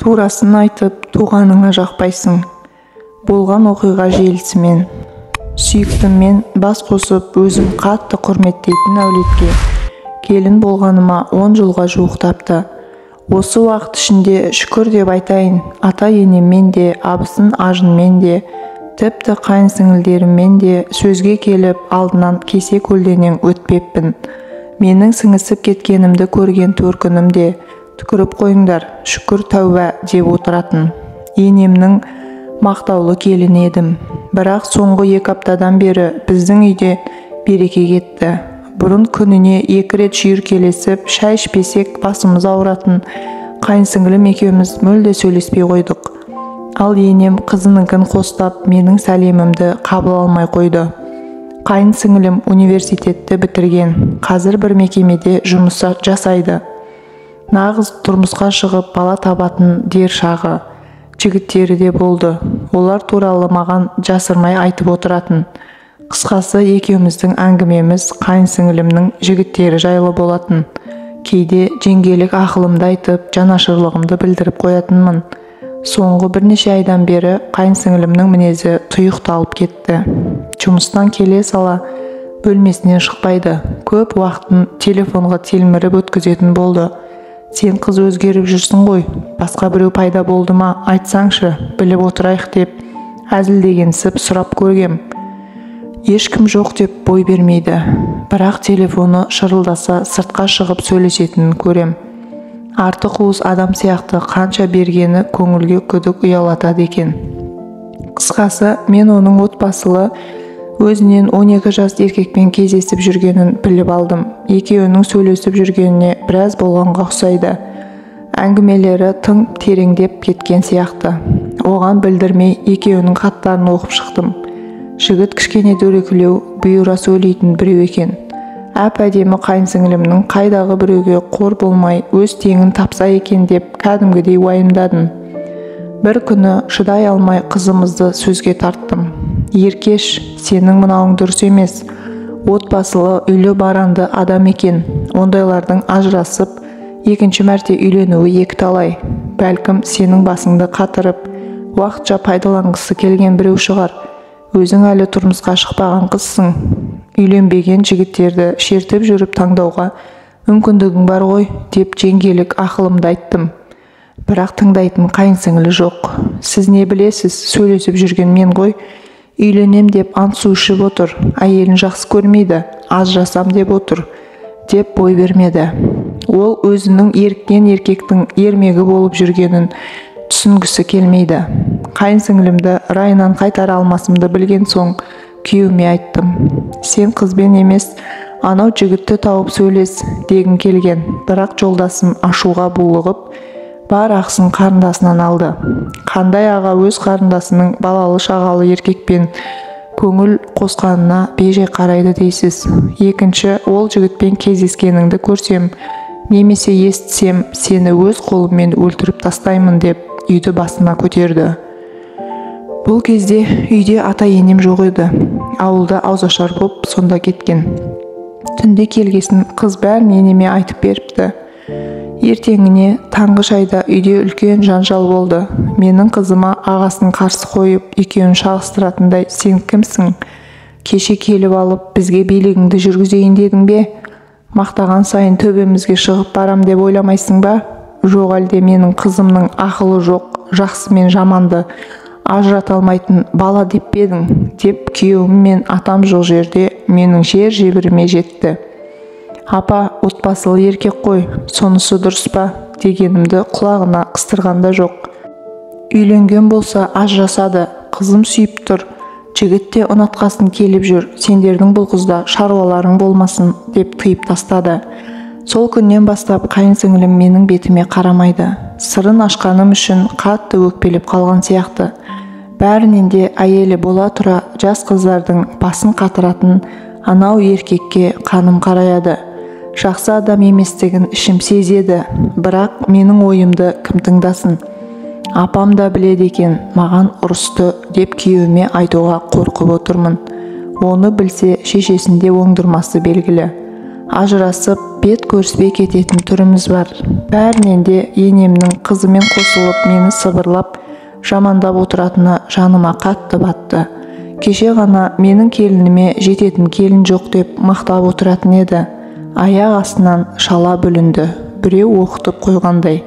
Турасын айтып, туғаныңа жақпайсың. Болған оқиға желісімен. Сүйіктіммен бас қосып, өзім қатты құрметтейтін әулетке келін болғаныма 10 жылға жуықтапты. Осы уақыт ішінде шүкір деп айтайын, ата-енеммен де, абысын ажынмен де, тіпті қайын сіңілдеріммен де сөзге келіп, алдынан кесе көлденең өтпеппін. Менің сіңісіп кеткенімді көрген төркінім де, түкіріп қойыңдар, шүкір тәуба деп отыратын. Енемнің мақтаулы келіні едім. Бірақ соңғы 2 аптадан бері біздің үйде береке кетті. Бұрын күніне 2 рет шүйіркелесіп, шай ішпесек басымыз ауыратын қайын сіңілім екеуміз мүлде сөйлеспей қойдық. Ал енем қызыныкін қостап, менің сәлемімді қабыл алмай қойды. Қайын сіңілім университетті бітірген, қазір бір мекемеде жұмыс жасайды. Нағыз тұрмысқа шығып бала табатын дер шағы. Жігіттері де болды. Олар туралы маған жасырмай айтып отыратын. Қысқасы, екеуміздің әңгімеміз қайын сіңілімнің жігіттері жайлы болатын. Кейде жеңгелік ақылымды айтып, жанашырлығымды білдіріп қоятынмын. Соңғы бірнеше айдан бері қайын сіңілімнің мінезі тұйықталып кетті. Жұмыстан келе сала бөлмесінен шықпайды. Көп уақытын телефонға телміріп өткізетін болды. Сен қыз өзгеріп жүрсің ғой, басқа біреу пайда болды ма, айтсаңшы, біліп отырайық деп әзілдегенсіп сұрап көргем. Ешкім жоқ деп бой бермейді. Бірақ телефоны шырылдаса сыртқа шығып сөйлесетінін көрем. Арты қуыс адам сияқты қанша бергені көңілге күдік ұялатады екен. Қысқасы, мен оның отбасылы, өзінен 12 жас еркекпен кездесіп жүргенін біліп алдым. Екеуінің сөйлесіп жүргеніне біраз болғанға ұқсайды. Әңгімелері тың тереңдеп кеткен сияқты. Оған білдірмей екеуінің хаттарын оқып шықтым. Жігіт кішкене дөрекілеу, бұйыра сөйлейтін біреу екен. Әп-әдемі қайын сіңілімнің қайдағы біреуге қор болмай, өз теңін тапса екен деп кәдімгідей уайымдадым. Бір күні шыдай алмай қызымызды сөзге тарттым. Еркеш, сенің мынауың дұрыс емес. Отбасылы, үйлі баранды адам екен. Ондайлардың ажырасып, екінші мәрте үйленуі екіталай. Бәлкім сенің басыңды қатырып, уақытша пайдаланғысы келген біреу шығар. Өзің әлі тұрмысқа шықпаған қызсың. Үйленбеген жігіттерді шертіп жүріп таңдауға мүмкіндігің бар ғой, деп жеңгелік ақылымды айттым. Бірақ тыңдайтын қайын сіңілі жоқ. Сіз не білесіз, сөйлесіп жүрген мен ғой. Үйленем деп ант су ішіп отыр, әйелін жақсы көрмейді, ажырасам деп отыр, деп бой бермеді. Ол өзінің еріккен еркектің ермегі болып жүргенін түсінгісі келмейді. Қайын сіңілімді райынан қайтара алмасымды білген соң күйеуіме айттым. Сен қызбен емес, анау жігітті тауып сөйлес дегім келген, бірақ жолдасым ашуға булығып, бар ақысын қарындасынан алды. Қандай аға өз қарындасының балалы шағалы еркекпен көңіл қосқанына бейжай қарайды дейсіз. Екінші, ол жігітпен кездескеніңді көрсем, немесе естісем, сені өз қолыммен өлтіріп тастаймын деп үйді басыма көтерді. Бұл кезде үйде ата-енем жоқ еді. Ауылда ауызашар боп сонда кеткен. Түнде келгесін қыз бәрін енеме айтып беріпті. Ертеңіне таңғы шайда үйде үлкен жанжал болды. Менің қызыма ағасын қарсы қойып, екеуін шағыстыратындай сен кімсің? Кеше келіп алып, бізге билігіңді жүргізейін дедің бе? Мақтаған сайын төбемізге шығып барам деп ойламайсың ба? Жоқ әлде менің қызымның ақылы жоқ, жақсы мен жаманды ажырата алмайтын бала деп пе едің? Деп күйеуім мен атам жоқ жерде менің жер жебіріме жетті. Апа, отбасылы еркек қой, сонысы дұрыс па дегенімді құлағына қыстырғанда жоқ. Үйленген болса ажырасады, қызым сүйіп тұр, жігіт те ұнатқасын келіп жүр, сендердің бұл қызда шаруаларың болмасын деп тыйып тастады. Сол күннен бастап қайын сіңілім менің бетіме қарамайды. Сырын ашқаным үшін қатты өкпелеп қалған сияқты. Бәрінен де әйелі бола тұра жас қыздардың басын қатыратын анау еркекке қаным қараяды. Жақсы адам еместігін ішім сезеді, бірақ менің ойымды кім тыңдасын? Апам да біледі екен, маған ұрысты деп күйеуіме айтуға қорқып отырмын. Оны білсе, шешесінде оңдырмасы белгілі. Ажырасып, бет көріспей кететін түріміз бар. Бәрінен де енемнің қызымен қосылып мені сыбырлап, жамандап отыратыны жаныма қатты батты. Кеше ғана менің келініме жететін келін жоқ деп мақтап отыратын еді. Аяқ астынан шала бүлінді. Біреу оқытып қойғандай.